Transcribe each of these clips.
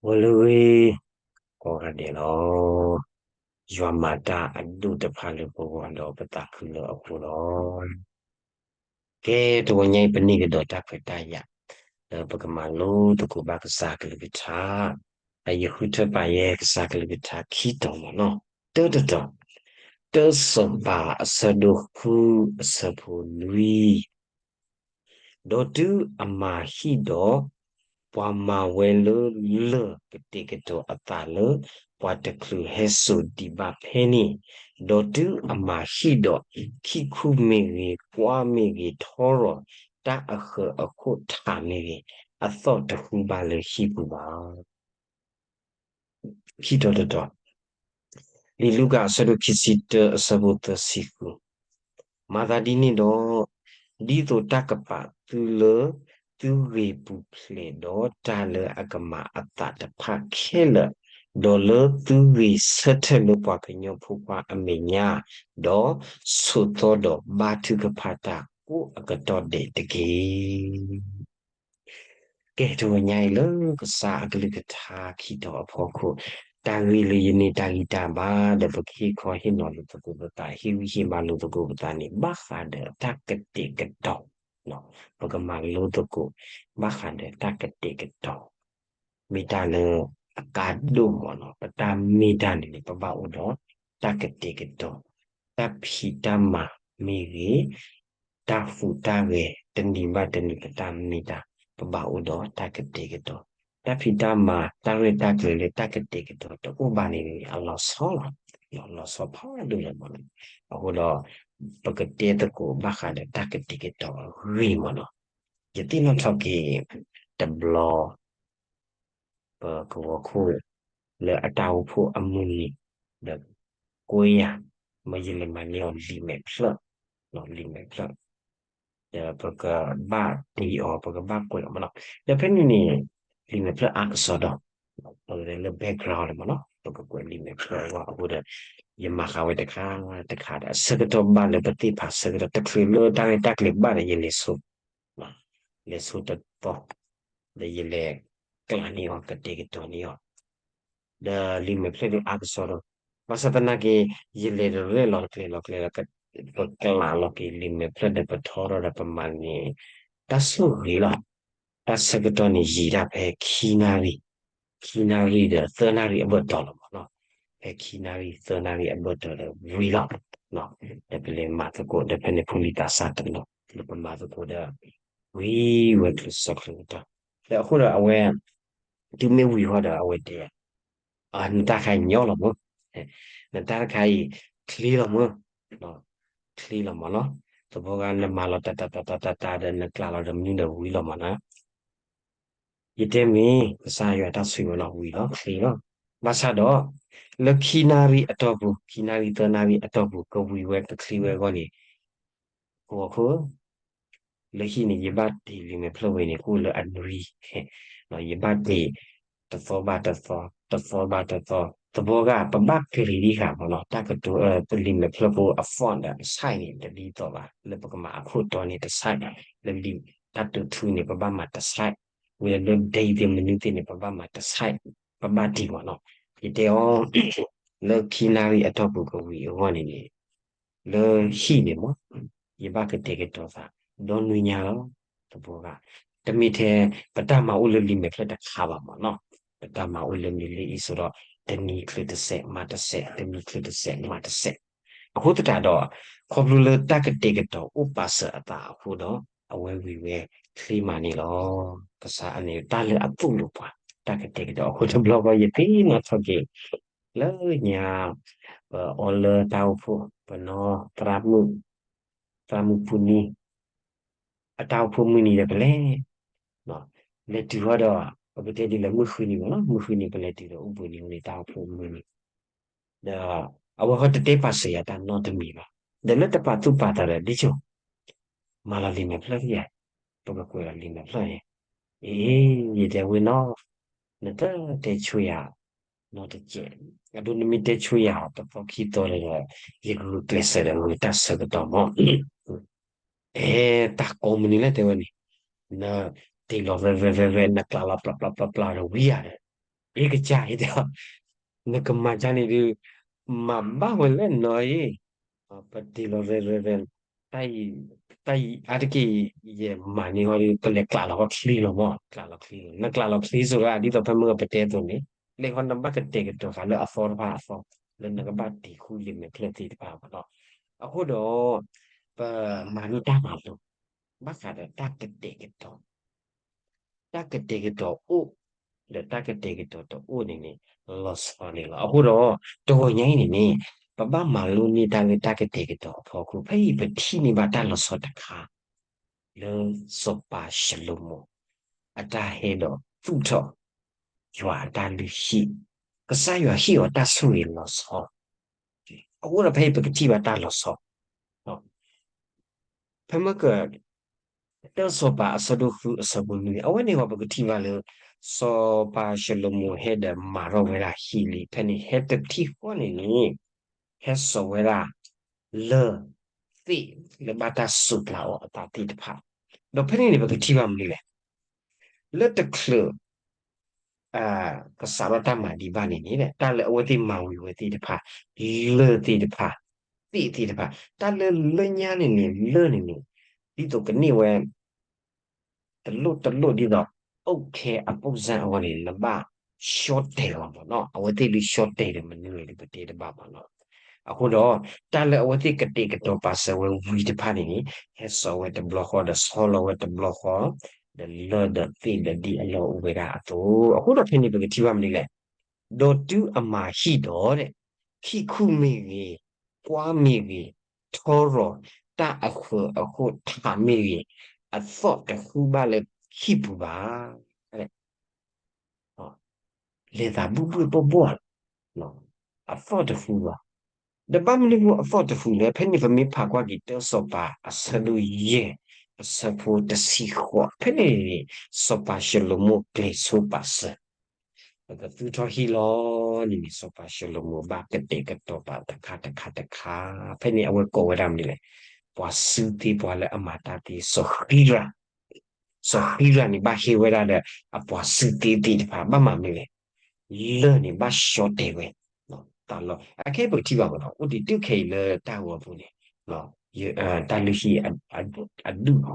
ဂီၤလၢအဂ့ၤ ကိးဂၤဒဲးလီၤ. ယွၤမၤတၢ်အဒိၣ်တဖၣ်လၢပဂီၢ်ဒီးပသးခုလၢအဃိလီၤ. ကဲ တဂီၤညါအံၤ ပန့ၢ်ကဒီးတၢ်ခွဲးတၢ်ယာ် လၢပကမၤလိသကိးဘၣ်ကစၢ်ကလုၢ်ကထါ, အယဃုထၢပာ်ယဲကစၢ်ကလုၢ်ကထါခံတီၤမ့ၢ်နီၤ. တၢတတီၤ, တၢစီၤပၤအဆၢဒိၣ်ဃုအဆၢဖိနွံ ဒီးတုၤအမၤဟံၣ်ဒီး, ပှၤမၤဝဲလၢလၢၢ်ကတဲာ်ကတီၤအသးလၢ ပှၤတချုးဟဲစိာ်ဒံးဘၣ်ဖဲန့ၣ်, ဒီးတုၤအမၤဟံၣ်ဒီး, ခံခူမ့ၢ်ဂ့ၤ, ကွၢ်မ့ၢ်ဂ့ၤ, ထီရီၤ, တၢ်အဃၢၤအခိၣ်ထးမ့ၢ်ဂ့ၤ, အသီၣ်တဟူဘၣ်လၢဟံၣ်ပူၤဘၣ်. ခံတီၤတတီၤ, လံာ်လူၤကၣ်အဆၢဒိၣ်ခံဆံတၢအဆၢဖိသၢဆံဃု, မၤသးဒ်န့ၣ်ဒီး, ဒ်သိးတၢ်ကပာ်သုလၢသုဂ့ၤပူၤဖျဲးဒီး တၢ်လၢအကမၤအသးတဖၣ်ခဲလၢာ်, ဒီးလၢသုဂ့ၤဆၢထၢၣ်လၢပှၤကညီဖိခွါအမဲာ်ညါ, ဒီးဆိးသီဒီးဘါထုကဖၣ်တၢ်ကိးအကတီၢ်ဒဲးတက့ၢ်. ကဲ တဂီၤညါအံၤလၢကစၢ်အကလုၢ်ကထါခံတီၤအဖီခိၣ်, တၢ်ဂ့ၢ်လၢယန့ၢ်တၢ်ဂံၢ်တၢ်ဘါ ဒီးပကဟ့ၣ်ခီဟ့ၣ်နီၤလိာ်သကိးပသး, ဟ့ၣ်ဂံၢ်ဟ့ၣ်ဘါလိာ်သကိးပသးန့ၣ် ဘၣ်ဃးဒီးတၢ်ကတဲာ်ကတီၤ, ပကမၤလိသကိး ဘၣ်ဃးဒီးတၢ်ကတဲာ်ကတီၤ, မ့ၢ်တၢ်လၢအကါဒိၣ်မ့ၢ်နီၤ, ပတၢ်မ့ၢ်တၢ်န့ၣ်န့ၣ် ပဘၣ်အိၣ်ဒီးတၢ်ကတဲာ်ကတီၤ, တၢ်ဖံးတၢ်မၤမ့ၢ်ဂ့ၤ, တၢ်ဟူးတၢ်ဂဲၤတနံၤဘၣ်တနံၤ ပတၢ်မ့ၢ်တၢ်, ပဘၣ်အိၣ်ဒီးတၢ်ကတဲာ်ကတီၤ, တၢ်ဖံးတၢ်မၤ တၢ်ရဲၣ်တၢ်ကျဲၤလၢတၢ်ကတဲာ်ကတီၤတအိၣ်ဘၣ်န့ၣ်န့ၣ် အလီၤဆီလီၤ, လီၤဆီဖးဒိၣ်လၢၤမ့ၢ်နီၤ. အဃိဒီး ပကတဲသကိးဘၣ်ဃးဒီးတၢ်ကတဲာ်ကတီၤအဂ့ၢ်မ့ၢ်နီၤ. ယသ့ၣ်နီၣ်ထီၣ်က့ၤ တဘျီ ပကဝီၤခိၣ် လၢအတၢ်အိၣ်ဖှိၣ်အမုၢ်နံၤ ဒီးကွဲယၤ မ့ၢ်ယလဲၤမၤန့ၢ်အီၤလံာ်မဲာ်ဖျၢၣ်, လံာ်မဲာ်ဖျၢၣ်, ဒီးပကဘၣ်တ့အီၤ ပကဘၣ်ကွဲးအီၤမ့ၢ်နီၤ. ဒီးဖဲန့ၣ်န့ၣ် လံာ်မဲာ်ဖျၢၣ်အါကစီဒီ, ပကလဲၤလၢ background လၢမ့ၢ်နီၤ, ပကကွဲးလံာ်မဲာ်ဖျၢၣ်အဂီၢ်အဃိဒီး ယမၤဃာ်ဝဲတခါတခါဒီး အဆၢကတီၢ်ဘၣ်လၢပသ့ၣ်ဖးဆၢကတီၢ် တချုးလၢတၢ်ရဲၣ်တၢ်ကျဲၤဘၣ်ဒီး ယလဲၤဆိ လဲၤဆိတသီ, ဒီးယလဲၤကျးန့ၢ်အီၤ ကတဲာ်ကတီၤန့ၢ်အီၤ, ဒီးလံာ်မဲာ်ဖျၢၣ်ဒုးအါကစီဒီ, ဘၣ်ဆၣ်သနာ်က့ ယလဲၤတရဲၣ်လီၤတကျဲၤလီၤကျဲၤဒီး ပကျးလီၤက့ၤလံာ်မဲာ်ဖျၢၣ်ဒီးပထီထီၣ်ဒီးပမၤန့ၣ် တၢ်ဆိၣ်ဂ့ၤလီၤ. တၢ်ဆၢကတီၢ်န့ၣ်ယံာ်ဒၣ်ဖဲခံနၣ်ရံၣ်, ခံနၣ်ရံၣ်ဒီးသၢနၣ်ရံၣ်အဘၢၣ်တီၤလီၤမ့ၢ်နီၤ, ဖဲခံနၣ်ရံၣ်သၢနၣ်ရံၣ်အဘၢၣ်တီၤဒီးဝံၤလီၤ. ဒီးပလဲၤမၤသကိးဒီးဖဲန့ၣ် ဖိလံၤသးစၢ်တနီၤ ဒီးပမၤသကိးဒီး ဝံၤဝဲကျိၤစၢကျိၤကတီၢ်, ဒီးအဃိဒီးအဝဲ တုၤမ့ၢ်ဝံၤဃီဒီးအဝဲတဲ နတၢ်တခါအံၤညီလီၤမ့ၢ်, နတၢ်တခါအံၤ ချ့လီၤမ့ၢ်, ချ့လီၤမ့ၢ်နီၤ, သဘီဂၤနမၤလီၤတၢ်တၢ်တၢ်တၢ်တၢ်ဒီးနကျးလီၤဒီးမနုၤဒီးဝံၤလီၤမ့ၢ်နီၤ, ယတဲမ့ၢ် ကစၢ်ယွၤတၢ်ဆိၣ်ဂ့ၤမ့ၢ်နီၤ ဝံၤလီၤချ့လီၤ, ဘၣ်ဆၣ်ဒီး လၢခံနၣ်ရံၣ်အတီၢ်ပူၤ ခံနၣ်ရံၣ်သၢနၣ်ရံၣ်အတီၢ်ပူၤ ကဝံၤဝဲကချ့ဝဲအဂီၢ်န့ၣ် ပှၤခိၣ် လၢဟံၣ်န့ၣ် ယဘၣ်တ့ၢ်လံာ်မဲာ်ဖျၢၣ်ဝဲန့ၣ် ကအိၣ်လၢအနွံ, ယဘၣ်တ့ၢ် တသီဘၣ်တသီ, တသီဘၣ်တသီ, သဘီဂၤ ပဘၣ်ကျ့ၤဒံးဃာ်မ့ၢ်နီၤ, တၢ်ကတိၤ လံာ်မဲာ်ဖျၢၣ်ဖိအ font ဒီးအ size န့ၣ် တဒ်သိးဘၣ်, လၢပကမၤအခိၣ်တီန့ၣ်တ size, လၢလံာ်တၢ်တိာ်ထူန့ၣ် ပဘၣ်မၤတ size, ဝံၤလၢ date သ့ၣ်မနုၤသ့ၣ်န့ၣ် ပဘၣ်မၤတ size, ပဘၣ်တ့ၢ်မ့ၢ်နီၤ, ယတဲအီၤ လၢခံနၣ်ရံၣ်အတီၢ်ပူၤကဝံၤအဂီၢ်န့ၣ်န့ၣ် လၢဟံၣ်န့ၣ်မ့ၢ် ယဘၣ်ကတဲာ်ကတီၤသး ဒီနွံညါလီၤ, သဘီဂၤ, တမ့ၢ်ထဲ ပတၢ်မၤအိၣ်လၢလံာ်မဲာ်ဖျၢၣ်တခါဘၣ်မ့ၢ်နီၤ, ပတၢ်မၤအိၣ်လၢမ့ၢ်လၢအံၤဆိဒီး တနံၤချုးတစဲး မၤတစဲး, တနံၤချုးတစဲး မၤတစဲး, အဃိသတးဒီး ခီဖျိလၢတၢ်ကတဲာ်ကတီၤအိၣ်ပာ်စၢၤအသးအဃိဒီး အဝဲဝံၤဝဲချ့မးန့ၣ်လီၤ. ကစၢ်အန့ၣ် တၢ်လၢအသိၣ်လိပှၤ တၢ်ကတဲာ်ကတီၤအဃိတဘျီဃီ ယသ့ၣ်နီၣ်ထီၣ်က့ၤ လၢညါ ပအီလၢတၢ်အိၣ်ဖှိၣ် ပနီၢ်သရၣ်မုၣ် သရၣ်မုၣ်ဖူနံ အတၢ်အိၣ်ဖှိၣ်မုၢ်နံၤဒီးပလဲၤ လဲၤတုၤဃီဒီး ပကတဲဒ်လဲၣ်မုၢ်ဃုနံၤမ့ၢ်နီၤ မုၢ်ဃုနံၤပလဲၤတုၤဒီးအိၣ်ဘှံးနံၤဝဲန့ၣ် တၢ်အိၣ်ဖှိၣ်မုၢ်နံၤ ဒီး အဝဲဃီတတဲပာ်စၢၤယၤတၢ်နီတမံၤဘၣ်. ဒီးလၢတပာ်သူၣ်ပာ်သးဒီး ဒ်ဆိ မၤလီၤလံာ်မဲာ်ဖျၢၣ်ယဲၢ် ပကကွဲးလီၤလံာ်မဲာ်ဖျၢၣ်န့ၣ် အ့ ယတဲဝဲနီၤ နတတဲဆိယၤ နီတစဲး အဒိနမ့ၢ်တဲဆိယၤ တသီခံသီဒီး ယကဂုာ်ကျဲးစၢးဒီးဂုာ်တၢ်ဆၢကတီၢ်မး အဲ တၢ်ကိးမုၢ်နံၤလဲၣ်တဲဝဲန့ၣ် နတ့ၢ်လီၤရဲၣ်ရဲၣ်ရဲၣ်ရဲၣ် နကျးလီၤပျၢ်ပျၢ်ပျၢ်ပျၢ်ဒီးဝံၤယၤဒီး အ့ကစၢ်အံၤတဲ, နကမၤကါန့ၣ်ဒုး မၤဘၣ်ဝဲလၢနီၤအံၤ, ပတ့ၢ်လီၤရဲၣ်ရဲၣ်ရဲၣ်, တၢ်အံၤ တၢ်အံၤအါတက့ၢ် ယမၤန့ၢ်ဟီဒီး ပလဲၤကျးလီၤချ့လီၤမး, ကျးလီၤချ့လီၤ. နကျးလီၤချ့စိလၢ ဒ်သိးဖဲမုၢ်ဂီၤပတဲအသိးန့ၣ်, လဲၤဃီနဘၣ်ကတဲာ်ကတီၤဃာ်လၢအသီတဖၣ်အသီ, လၢနကဘၣ်တ့ၢ်ဃူလ့ၤမဲာ်ချၢသ့ၣ်တဖၣ်မးနီၤ. အဃိဒီး ပမၤန့ၢ်တၢ်မၤလိ ဘၣ်ဃးဒီးတၢ်ကတဲာ်ကတီၤ တၢ်ကတဲာ်ကတီၤအိၣ် ဒီးတၢ်ကတဲာ်ကတီၤတအိၣ်န့ၣ်န့ၣ် လီၤဆီန့ၣ်လီၤ. အဃိဒီး တဂီၤညါအံၤန့ၣ်န့ၣ် ပဘၣ်မၤလိန့ၢ်တၢ်လၢတၢ်ကတဲာ်ကတီၤအဖီခိၣ် ဖဲအံၤပထံၣ်န့ၢ်ဘၣ်တၢ်လီၤဆီတခါ လၢစီၤပၤၡလိၤမိၤ အတၢ်ဟဲဒီးသူၣ်ထီၣ် ယွၤအတၢ်လုၢ်ဟံၣ်, ကစၢ်ယွၤဟ့ၣ်အီၤတၢ်ဆိၣ်ဂ့ၤလီၤဆီ အဃိဒီးဖဲအံၤပကထံၣ်ဘၣ်တၢ်လီၤဆီ ဖဲမ့ၢ်က တၢ်စီၤပၤအဆၢဒိၣ်ဃုအဆၢဖိနွံ အဝဲန့ၣ်ဟီပကထံၣ်ဘၣ်လၢ စီၤပၤၡလိၤမိၤဟဲဒီးမၤထီၣ်ဝဲဒၣ်ဟံၣ်လံ ဖဲန့ၣ်ဟဲတထံၣ်ဃီန့ၣ်န့ၣ် ဟဲစိာ်ဝဲဒၣ် လၢၢ်သ့ၣ်လၢဘၣ်တၢ်စိးပျၢ်အီၤအသးသ့ၣ်တဖၣ်, ဒီးဖဲန့ၣ်န့ၣ် ပကထံၣ်ဘၣ်မနုၤလဲၣ်, လၢတချုး ကစးထီၣ်တၢ်မၤဒံးဘၣ်န့ၣ်န့ၣ် တၢ်လၢအဝဲသ့ၣ်မၤဝံၤဝဲသ့ၣ်တဖၣ်, လၢၢ်သ့ၣ်တဖၣ်, သ့ၣ်သ့ၣ်တဖၣ်, တၢ်လၢလၢညါန့ၣ်န့ၣ် လၢၢ်န့ၣ်န့ၣ် ဒ်သိးကန့ၢ်ဝဲ တလိၣ်တလိၣ်ဒ်သိး အုတ်ခဲအပုံစံအဂီၢ်န့ၣ် နဘၣ်ရှီတဲာ်လီၤမးနီၤ, အဝဲသ့ၣ်ဒုးရှီတဲာ်ဒီးမနုၤလဲၣ်ဒုးပတဲတဘၣ်မးနီၤ. အဃိဒီး တၢ်လၢအဝဲသ့ၣ်ကတဲာ်ကတီၤပာ်စၢၤဝဲဝံၤတဖၣ်န့ၣ်န့ၣ် ဟဲစိာ်ဝဲတဘျီဃီဒီးဆီလီၤဝဲတဘျီဃီ, ဒီးလၢၢ်ဒီးသ့ၣ်ဒီးဒ်အလီၢ်အိၣ်ဝဲဒၣ်အသိး, အဃိဒီးဖဲန့ၣ်ပကထံၣ်ဘၣ်မနုၤလဲၣ်, ဒီးတုၤအမၤဟံၣ်ဒီး ဟံၣ်ခူၣ်မ့ၢ်ဂ့ၤ, ကွၢ်မ့ၢ်ဂ့ၤ, ထီရီၤတၢ်အဃၢၤအဃိၣ်ထးမ့ၢ်ဂ့ၤ, အသီၣ်တဟူဘၣ်လၢဟံၣ်ပူၤဘၣ်. လဲၤသးဘူၣ်ဘူၣ်ဘီၣ်ဘီၣ်, အသီၣ်တဟူဘၣ်. ဒီးဘၣ်မနုၤအဃိအသီၣ်တဟူလဲၣ်, ဖဲန့ၣ်ပမ့ၢ်ဖးကွၢ်က့ၤတၢ်စီၤပၤအဆၢဒိၣ်ယဲၢ် အဆၢဖိတဆံဃိး, ဖဲန့ၣ်န့ၣ် စီၤပၤၡလိၤမိၤကျဲၤဆိပာ်စၢၤ ပကသူၣ်ထီၣ်ဟံၣ်လီၤန့ၣ်န့ၣ် စီၤပၤၡလိၤမိၤဘၣ်ကတဲာ်ကတီၤပာ်တခါတခါတခါ, ဖဲန့ၣ်အဝဲကိးဝဲဒၣ်မနုၤလဲၣ်, ပှၤစုသ့ပှၤလၢအမၤတၢ်သ့ စီၤဃံရၤ စီၤဃံရၤန့ၣ် ဘၣ်ဟ့ဝဲဒၣ်ဒီး အပှၤစုသ့သ့ၣ်တဖၣ် ဘၣ်မၤမနုၤလဲၣ်, လၢၢ်န့ၣ် ဘၣ်ရှီတဲာ်ဝဲ တၢ်လီၢ် အခဲအံၤပကထံၣ်ဘၣ်မးနီၤ, အိၣ်ဒံးတုၤခဲအံၤလၢတၢ်ဂီၤပူၤန့ၣ် တၢ်လုၢ်ဟံၣ်အဒုၣ်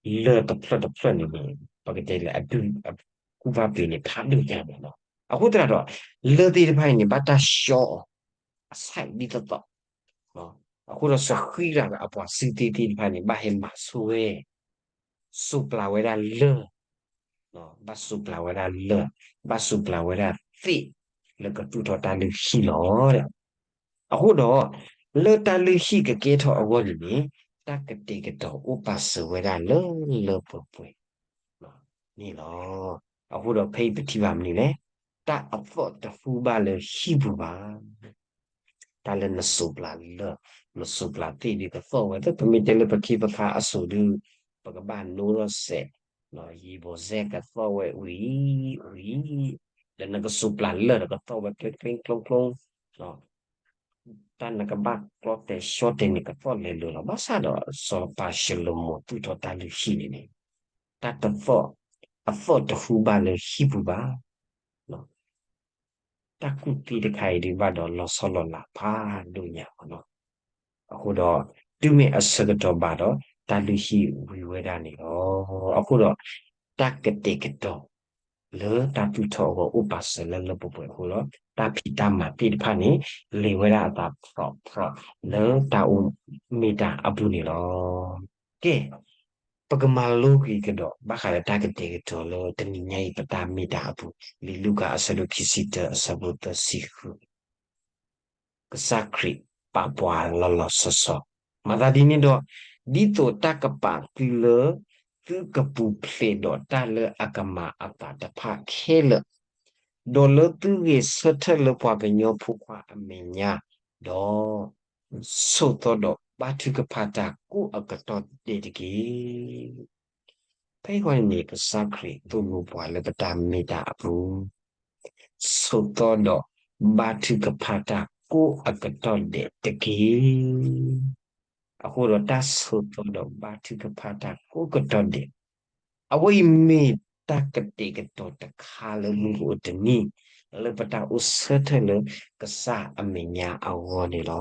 အီၤ လၢၢ်တဖျၢၣ်တဖျၢၣ်န့ၣ်န့ၣ် ပကတဲလၢအဒုၣ်အကူၣ်ဘၣ်ပှ့ၤန့ၣ် ဖးဒိၣ်ညါမးနီၤ. အဃိသတးဒီး လၢၢ်သ့ၣ်တဖၣ်အံၤန့ၣ် ဘၣ်တၢ်ရှီအီၤ အဆဲးဒ်သိးသိး အဃိဒီးစီၤဃံရၤဒီးအပှၤစုသ့သ့ၣ်တဖၣ်န့ၣ် ဘၣ်ဟဲမၤဆိဝဲ စိးပျၢ်ဝဲဒၣ်လၢၢ်, ဘၣ်စိးပျၢ်ဝဲဒၣ်လၢၢ်, ဘၣ်စိးပျၢ်ဝဲဒၣ်သ့ၣ် လၢကသူၣ်ထီၣ်တၢ်လုၢ်ဟံၣ်လီၤ. အဃိဒီး လၢတၢ်လုၢ်ဟံၣ်ကကဲထီၣ်အဂီၢ်န့ၣ်န့ၣ် တၢ်ကတဲာ်ကတီၤအိၣ်ပာ်စၢၤဝဲဒၣ်လၢလၢပှဲၤပှဲၤန့ၣ်လီၤ. အဃိဒီးဖဲအံၤပထံၣ်ဘၣ်မနုၤလဲၣ်, တၢ်အသီၣ်တဟူဘၣ်လၢဟံၣ်ပူၤဘၣ် တၢ်လၢနစိးပျၢ်လၢၢ်, နစိးပျၢ်သ့ၣ်ဒုးကသီၣ်ဝဲ, ပမ့ၢ်တဲလၢပခ့ပခါအစိၤဒုး ပကဘၣ်နိထီၣ်စဲး, ယံာ်ဘီၣ်စဲးကသီၣ်ဝဲဝံၤဝံၤ, ဒီးနကစိးပျၢ်လၢၢ်ဒီးကသီၣ်ဝဲကျ့ကျ့ကျိကျိ, တၢ်နကဘၣ်ကျီတဲာ်ရှီတဲာ်န့ၣ် ကသီၣ်လဲၤလိၤလီၤ. ဘၣ်ဆၣ်ဒီး စီၤပၤၡလိၤမိၤသူၣ်ထီၣ်တၢ်လုၢ်ဟံၣ်န့ၣ်န့ၣ် တၢ်တသီၣ်, အသီၣ်တဟူဘၣ်လၢဟံၣ်ပူၤဘၣ် တၢ်ကူၣ်သ့တခါအံၤဒုးဘၣ်ဒီးလီၤဆီလီၤလးဖးဒိၣ်ညါမးနီၤ. အဃိဒီး တုၤမ့ၢ်အဆၢကတီၢ်ဘၣ်ဒီး တၢ်လုၢ်ဟံၣ်ဝံၤဝဲဒၣ်န့ၣ်လီၤ. အဃိဒီး တၢ်ကတဲာ်ကတီၤ လၢတၢ်သူၣ်ထီၣ်အဂီၢ်အိၣ်ပာ်စၢၤလၢလၢပှဲၤပှဲၤအဃိဒီး တၢ်ဖံးတၢ်မၤသ့ၣ်တဖၣ်န့ၣ် လဲၤဝဲဒၣ်အသးဖျိးဖျိး လၢတၢ်အိၣ်မ့ၢ်တၢ်အပူၤန့ၣ်လီၤ. ကဲ ပကမၤလိက့ၤကဒီး ဘၣ်ဃးဒီးတၢ်ကတဲာ်ကတီၤလၢတနံၤညါအံၤ ပတၢ်မ့ၢ်တၢ်အပူၤ, လံာ်လူၤကၣ်အဆၢဒိၣ်ခံဆံတၢ အဆၢဖိသၢဆံဃု, ကစၢ်ခရံာ်ပာ်ပှၤလီၤလီၤဆီဆီ, မၤသးဒ်န့ၣ်ဒီး, ဒ်သိးတၢ်ကပာ်သုလၢ သုကပူၤဖျဲးဒီးတၢ်လၢအကမၤအသးတဖၣ်ခဲလၢာ်, ဒီးလၢသုဂဲၤဆၢထၢၣ်လၢပှၤကညီဖိခွါအမဲာ်ညါ, ဒီး ဆိးသီဒီးဘါထုကဖၣ်တၢ်ကိးအကတီၢ်ဒဲးတက့ၢ်. ဖဲအံၤန့ၣ် ကစၢ်ခရံာ်သိၣ်လိပှၤလၢပတၢ်မ့ၢ်တၢ်အပူၤ, ဆိးသီဒီးဘါထုကဖၣ်တၢ်ကိးအကတီၢ်ဒဲးတက့ၢ်. အဃိဒီးတၢ်ဆိးသီဒီးဘါထုကဖၣ်တၢ်ကိးကတီၢ်ဒဲး, အဝဲအံၤမ့ၢ်တၢ်ကတဲာ်ကတီၤတခါလၢမုၢ်ကအိၣ်တနံၤ လၢပတၢ်အိၣ်ဆၢထၢၣ်လၢကစၢ်အမဲာ်ညါအဂီၢ်န့ၣ်လီၤ.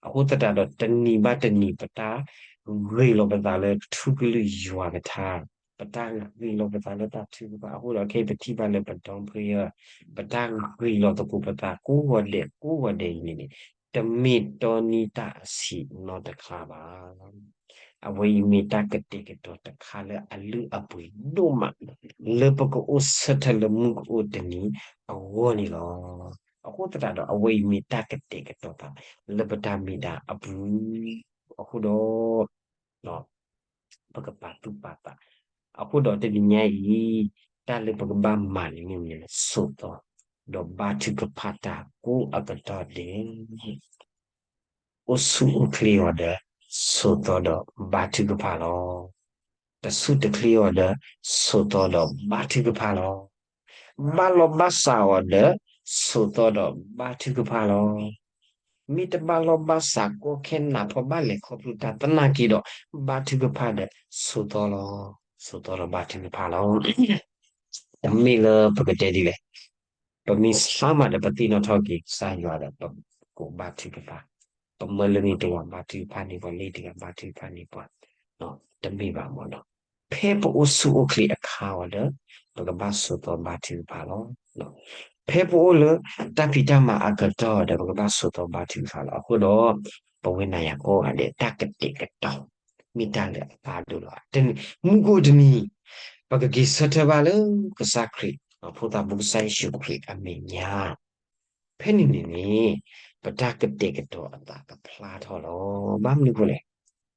အဃိသတးဒီး တနံၤဘၣ်တနံၤ ပတၢ်ဂ့ၤလီၤပသးလၢထူကလုာ်ယွၤကထါ, ပတၢ်ဂ့ၤလီၤပသးလၢတၢ်ထုကဖၣ်, အဃိဒီးခဲအံၤပထံၣ်ဘၣ်လၢပဒီပုၢ်ဝဲၢ် ပတၢ်ဂ့ၤလီၤသကိးပသးကိးဂီၤဒဲးကိးဂီၤဒဲးအံၤန့ၣ်န့ၣ် တမ့ၢ်တီနံၤတၢ်အဆံးနီတခါဘၣ်. အဝဲအံၤမ့ၢ်တၢ်ကတဲာ်ကတီၤတခါလၢအလုၢ်အပှ့ၤဒိၣ်မး လၢပကအိၣ်ဆၢထၢၣ်လၢမူကအိၣ်တနံၤအဂီၢ်န့ၣ်လီၤ. အဃိသတးဒီး အဝဲအံၤမ့ၢ်တၢ်ကတဲာ်ကတီၤသးလၢပတၢ်မ့ၢ်တၢ်အပူၤ, အဃိဒီး ပကပာ်သူၣ်ပာ်သး, အဃိဒီးတနံၤညါအံၤ တၢ်လၢပကဘၣ်မၤန့ၣ်မ့ၢ်ဆိးသီ ဒီးဘါထုကဖၣ်တၢ်ကိးအကတီၢ်ဒဲး အိၣ်ဆူၣ်အိၣ်ချ့အီၤဒီး ဆိးသီဒီးဘါထုကဖၣ်လီၤ. တဆူၣ်တချ့အီၤဒီး ဆိးသီဒီးဘါထုကဖၣ်လီၤ. ဘၣ်လီၢ်ဘၣ်စးအီၤဒီး ဆိးသီဒီးဘါထုကဖၣ်လီၤ. မ့ၢ်တဘၣ်လီၢ်ဘၣ်စးကီခဲနးဖီဘၣ်လဲၤခီဖျိတၢ်သနာ်က့ဒီး ဘါထုကဖၣ်ဒီး ဆိးသီလီၤ. ဆိးသီဒီးဘါထုကဖၣ်လီၤ. တမ့ၢ်လၢပကတဲဒ်လဲၣ်, ပမ့ၢ်ဆါမးဒီးပသ့ၣ်နီၣ်ထီၣ်က့ၤကစၢ်ယွၤဒီး ပကိးဘါထုကဖၣ်, ပမၢလၢန့ၣ်တဂၤဘါထုကဖၣ်န့ၢ်ပှၤ, လၢတဂၤဘါထုကဖၣ်န့ၢ်ပှၤ, တမ့ၢ်ဘၣ်မ့ၢ်နီၤ. ဖဲပအိၣ်ဆူၣ်အိၣ်ချ့အခါအီၤဒီး ပကဘၣ်ဆိးသီဘါထုကဖၣ်လီၤ. ဖဲပအိၣ်လၢတၢ်ဖံးတၢ်မၤအကတီၢ်ဒီး ပကဘၣ်ဆိးသီဘါထုကဖၣ်လီၤ. အဃိဒီး ပဝဲနၤယၤကိးဂၤဒဲး တၢ်ကတဲာ်ကတီၤ မ့ၢ်တၢ်လၢအဖးဒိၣ်လီၤ. မူကအိၣ်တနံၤ ပကက့ၤဆၢထၢၣ်ဘၣ်လၢကစၢ်ခရံာ်, ဖိသၣ်ဘိကစၢ်ယ့ၣ်ၡူးခရံာ်အမဲာ်ညါ ဖဲန့ၣ်န့ၣ်န့ၣ် ပတၢ်ကတဲာ်ကတီၤအသးကဖျါထီၣ်လီၤ. ဘၣ်မနုၤအဃိလဲၣ်,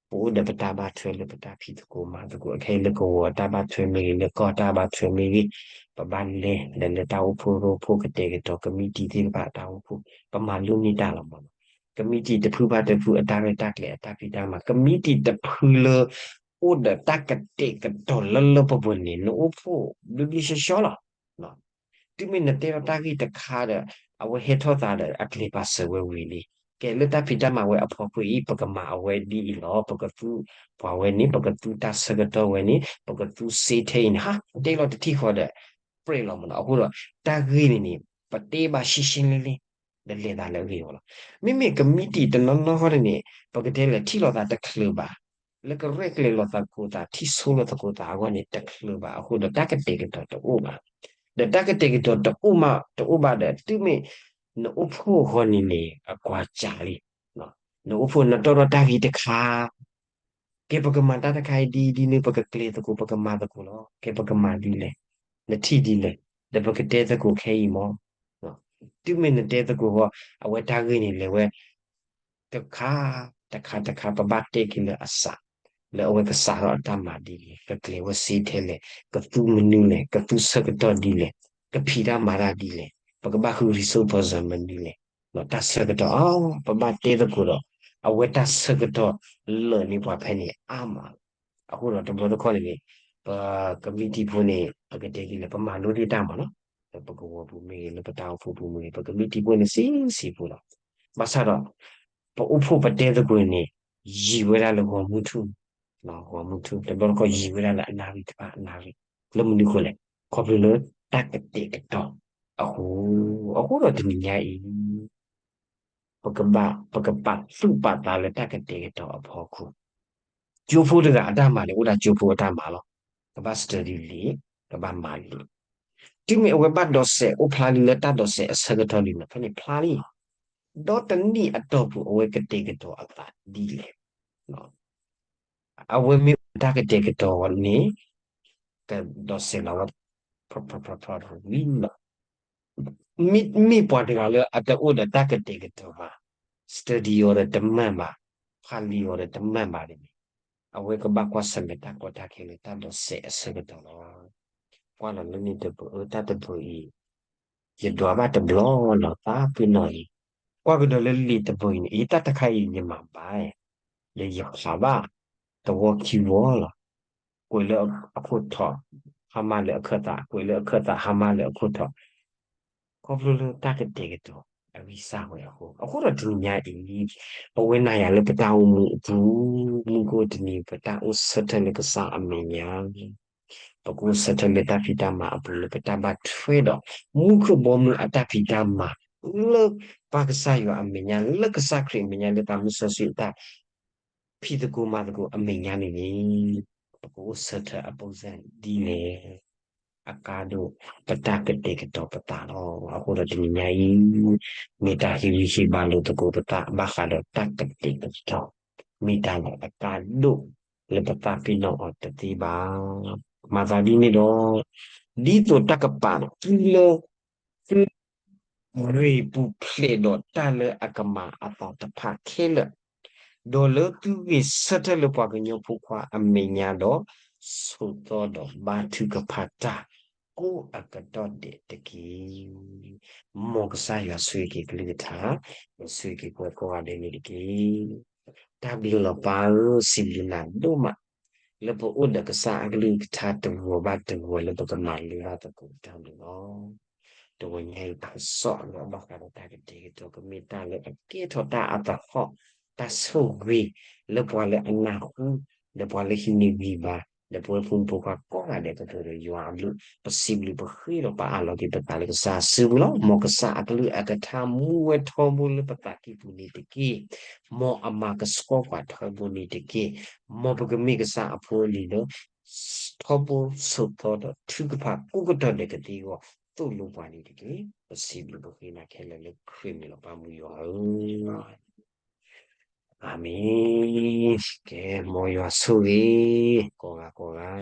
ပအိၣ်ဒီးပတၢ်ဘၣ်ထွဲလၢပတၢ်ဖံးသကိးမၤသကိး, အခဲအံၤလၢကဝီၤတၢ်ဘၣ်ထွဲမ့ၢ်ဂ့ၤ, လၢကီၢ်တၢ်ဘၣ်ထွဲမ့ၢ်ဂ့ၤ, ပဘၣ်လဲၤဒီးလၢတၢ်အိၣ်ဖှိၣ်ရိဖှိၣ်ကတဲာ်ကတီၤ ကမံးတံာ်သ့ၣ်တဖၣ်အတၢ်အိၣ်ဖှိၣ်, ပမၤလိန့ၢ်တၢ်လီၤမ့ၢ်နီၤ. ကမံးတံာ်တဖုဘၣ်တဖုအတၢ်ရဲၣ်တၢ်ကျဲၤအတၢ်ဖံးတၢ်မၤ, ကမံးတံာ်တဖုလၢ အိၣ်ဒီးတၢ်ကတဲာ်ကတီၤလၢလၢပှဲၤပှဲၤန့ၣ် နအိၣ်ဖှိၣ်ဘျ့ဘျ့ဆှီဆှီလီၤ. တုၤမ့ၢ်နတဲလီၤတၢ်ဂ့ၢ်တခါဒီး အဝဲဟဲထီၣ်သးဒီး အကျဲၤပာ်စၢၤဝဲဝံၤလံ. ကဲလၢတၢ်ဖံးတၢ်မၤဝဲအဖီခိၣ်အံၤ ပကမၤအဝဲဒ်အံၤလီၤ, ပကသူပှၤဝဲန့ၣ်, ပကသူတၢ်ဆၢကတီၢ်ဝဲန့ၣ်, ပကသူစ့ထဲအံၤန့ၣ်, ဟါ, တဲလီၤတထံၣ်ဃီဒီး ပြဲးလီၤမ့ၢ်နီၤ. အဃိဒီး တၢ်ဂ့ၢ်န့ၣ်န့ၣ် ပတဲဘၣ်ရှဲရှဲလ့လ့ ဒီးလဲၤသးလၢအဂ့ၢ်အဂီၢ်လီၤ. မ့မ့ၢ်ကမံးတံာ်တနီၤနီၤဃီန့ၣ်န့ၣ် ပကတဲလဲၣ် ထံၣ်လိာ်သးတချုးဘၣ် လၢကရဲၣ်ကျဲၤလိာ်သးသကိးသး ထံၣ်ဆိလီၤသကိးသးအဂီၢ်န့ၣ် တချုးဘၣ်အဃိဒီး တၢ်ကတဲာ်ကတီၤတအိၣ်ဘၣ်. ဒီးတၢ်ကတဲာ်ကတီၤတအိၣ်မး တအိၣ်ဘၣ်ဒီး တုၤမ့ၢ်နအိၣ်ဖှိၣ်အဂီၢ်န့ၣ်န့ၣ် အကွၢ်စးလံ. နအိၣ်ဖှိၣ်နတီၢ်ထီၣ်တၢ်ဂ့ၢ်တခါ ကဲပကမၤတၢ်တခါအံၤဒ်အံၤဒ်န့ၣ် ပကကျဲၤသကိး ပကမၤသကိးလီၤ. ကဲပကမၤဒ်လဲၣ်, နထံၣ်ဒ်လဲၣ်, ဒီးပကတဲသကိးခဲအံၤမ့ၢ် တုၤမ့ၢ်နတဲသကိးဃီ အဝဲတၢ်ဂ့ၢ်န့ၣ်လဲၤဝဲ တခါ တခါ တခါ ပဘၣ်တဲက့ၤလၢအစး လၢအဝဲကစးထီၣ်အတၢ်မၤဒ်လဲၣ်, ကကျဲၤဝဲစ့ထဲလဲၣ်, ကသူမနုၤလဲၣ်, ကသူဆၢကတီၢ်ဒ်လဲၣ်, ကဖံးတၢ်မၤတၢ်ဒ်လဲၣ်, ပကဘၣ်ဃု resource person မနုၤလဲၣ်, တၢ်ဆၢကတီၢ်အါ ပဘၣ်တဲသကိးဒီး အဝဲတၢ်ဆၢကတီၢ်လၢာ်န့ၢ်ပှၤဖဲန့ၣ်အါမးလီၤ. အဃိဒီးတဘျီတခီၣ်န့ၣ်န့ၣ် ပကမံးတံာ်ဖိန့ၣ် ပကတဲဒ်လဲၣ် ပမၤလိန့ၢ်တၢ်မးလီၤ. လၢပကဝီၤပူၤမ့ၢ်ဂ့ၤ လၢပတၢ်အိၣ်ဖှိၣ်ပူၤမ့ၢ်ဂ့ၤ ပကမံးတံာ်ဖိန့ၣ်ဆံးဆံးဖိလီၤ. ဘၣ်ဆၣ်ဒီး ပအိၣ်ဖှိၣ်ပတဲသကိးန့ၣ် ယံာ်ဝဲဒၣ်လၢဂီၤမုၢ်ထူၣ်, ဂီၤမုၢ်ထူၣ် တဘျီတခီၣ်ယံာ်ဝဲဒၣ်လၢအနၣ်ရံၣ်တဖၣ်အနၣ်ရံၣ်, လၢမနုၤအဃိလဲၣ်, ခီဖျိလၢတၢ်ကတဲာ်ကတီၤအဃိ, အဃိဒီးတနံၤညါအံၤ ပကဘၣ် ပကပာ်သူၣ်ပာ်သးလၢတၢ်ကတဲာ်ကတီၤအဖီခိၣ်, ကၠိဖိတဂၤအတၢ်မၤန့ၣ် အိၣ်ဒၣ်ကၠိဖိအတၢ်မၤလီၤ. ကဘၣ် study လံာ်, ကဘၣ်မၤလံာ်, တုၤမ့ၢ်အဝဲဘၣ်ဒိးစဲးအိၣ်ဖျါလံလၢတၢ်ဒိးစဲးအဆၢကတီၢ်လံန့ၣ် ဖဲန့ၣ်ဖျါလံ. ဒီးတနံၣ်အတီၢ်ပူၤ အဝဲကတဲာ်ကတီၤအသးဒ်လဲၣ် အဝဲမ့ၢ်အိၣ်ဒီးတၢ်ကတဲာ်ကတီၤန့ၣ် ကဒိးစဲးလီၤဝဲ ဖျီဖျီဖျီဖျီဝံၤလီၤ. မ့မ့ၢ်ပှၤတဂၤလၢအတအိၣ်ဒီးတၢ်ကတဲာ်ကတီၤဘၣ်, study အီၤဒီးတမၤဘၣ်, ဖးလံာ်အီၤဒီးတမၤဘၣ်န့ၣ်န့ၣ်, အဝဲကဘၣ်ကွၢ်ဆၢၣ်မဲာ်တၢ်ကီတၢ်ခဲလၢတၢ်ဒိးစဲးအဆၢကတီၢ်လီၤ. ကွၢ်လီၤလၢန့ၣ်တဘျီ တၢ်တဘျီအံၤ ယဒွးဘၣ်တဘျီလီၤ သးပ့ၤနီၣ်အံၤ, ကွၢ်ကဒီးလၢလံာ်တဘျီအံၤန့ၣ် အံၤတၢ်တခါအံၤယမၤဘၣ်, ဒီးယဖးဘၣ် သဝီခံဝီလီၤ. ကွဲးလၢအခိၣ်ထီး ဟါမၢ်လၢအခၢၣ်သး, ကွဲးလၢအခၢၣ်သး ဟါမၢ်လၢအခိၣ်ထီး, ခီဖျိလၢတၢ်ကတဲာ်ကတီၤအဂံၢ်စၢ်ဝဲအဃိ, အဃိဒီးတနံၤညါအံၤ ပဝဲနၤယၤလၢပတၢ်အိၣ်မူအပူၤ, မူခိၣ်တနံၤ ပတၢ်အိၣ်ဆၢထၢၣ်လၢကစၢ်အမဲာ်ညါ ပကအိၣ်ဆၢထၢၣ်လၢတၢ်ဖံးတၢ်မၤအပူၤလၢပတၢ်ဘၣ်ထွဲဒီး မူခိၣ်ဘီမုၢ်အတၢ်ဖံးတၢ်မၤ လၢပၢ်ကစၢ်ယွၤအမဲာ်ညါ လၢကစၢ်ခရံာ်အမဲာ်ညါ လၢသးမုၢ်စီဆှံအတၢ် ဖံးသကိးမၤသကိးအမဲာ်ညါန့ၣ်န့ၣ် ပကအိၣ်ဆၢထၢၣ်အပူၤစၢ်ဒ်လဲၣ် အကါဒိၣ် ပတၢ်ကတဲာ်ကတီၤပသးလီၤ. အဃိဒီးတနံၤညါအံၤ မ့ၢ်တၢ်ဟ့ၣ်ဂံၢ်ဟ့ၣ်ဘါလိာ်သကိးပသး ဘၣ်ဃးဒီးတၢ်ကတဲာ်ကတီၤ မ့ၢ်တၢ်လၢအကါဒိၣ်လၢပသးပ့ၤနီၣ်အီၤတသ့ဘၣ်. မၤသးဒ်န့ၣ်ဒီး ဒ်သိးတၢ်ကပာ်လီၤသုလၢ သု ဂ့ၤပူၤဖျဲးဒီးတၢ်လၢအကမၤအသးတဖၣ်ခဲလၢာ်, ဒီးလၢသုဂ့ၤဆၢထၢၣ်လၢပှၤကညီဖိခွါအမဲာ်ညါဒီး ဆိးသီဒီးဘါထုကဖၣ်တၢ် ကိးအကတီၢ်ဒဲးတက့ၢ်. မ်ကစၢ်ယွၤဆိၣ်ဂ့ၤက့ၤကလုၢ်ကထါ, ဒီးဆိၣ်ဂ့ၤက့ၤပှၤကိးဂၤဒဲးန့ၣ်တက့ၢ်. တၢ်ဘျုးလီၤပၢ်ဧၢ, စံးဘျုးနၤဒိၣ်မး လၢပအိၣ်ဒီးကစၢ်အကလုၢ်ကထါတဂီၤဘၣ်တဂီၤလၢပကမၤလိဘၣ်သကိးတၢ်ဘျုးလီၤ. တဂီၤညါအံၤတၢ်ကစီၣ်လၢအဘၣ်ဃးဒီးတၢ်ကတဲာ်ကတီၤ ကမ့ၢ်တၢ်လၢအကဲထီၣ်တၢ်အသဟီၣ်, တၢ်ဆိၣ်ဂ့ၤ လၢပှၤလၢအနၢ်ဟူ, ဒီးပှၤလၢဟံးန့ၢ်ဂံၢ်ဘါ, ဒီးပဝဲဖိမုၣ်ဖိခွါကိးဂၤဒဲးကတိၤဒီးယွၤအဘျုး, ပစံးဘျုးပဃ့ဒီးပအၢၣ်လီၤက့ၤပသးလၢကစၢ်အစုပူၤလီၤ. မ်ကစၢ်အကလုၢ်အကထါမူဝဲထီဘိလၢပသးကံၢ်ပူၤန့ၣ်တက့ၢ်. မ်အမၤကဆှီပှၤထီဘိန့ၣ်တက့ၢ်. မ်ပကမ့ၢ်ကစၢ်အဖိအလံၤလၢ ထီဘိဆိးသီဒီးထုကဖၣ်ကိးကတီၢ်ဒဲးကသ့အဂီၢ် သိၣ်လိပှၤန့ၣ်တက့ၢ်. ပစံးဘျုးပဃ့နၤခဲလၢာ်လၢခရံာ်မံၤလီၤ ပၢ်မုၢ်ယွၤဧၢ, အၤမ့ၣ်. ကဲ, မ်ယွၤဆိၣ်ဂ့ၤ ကိးဂၤကိးဂၤ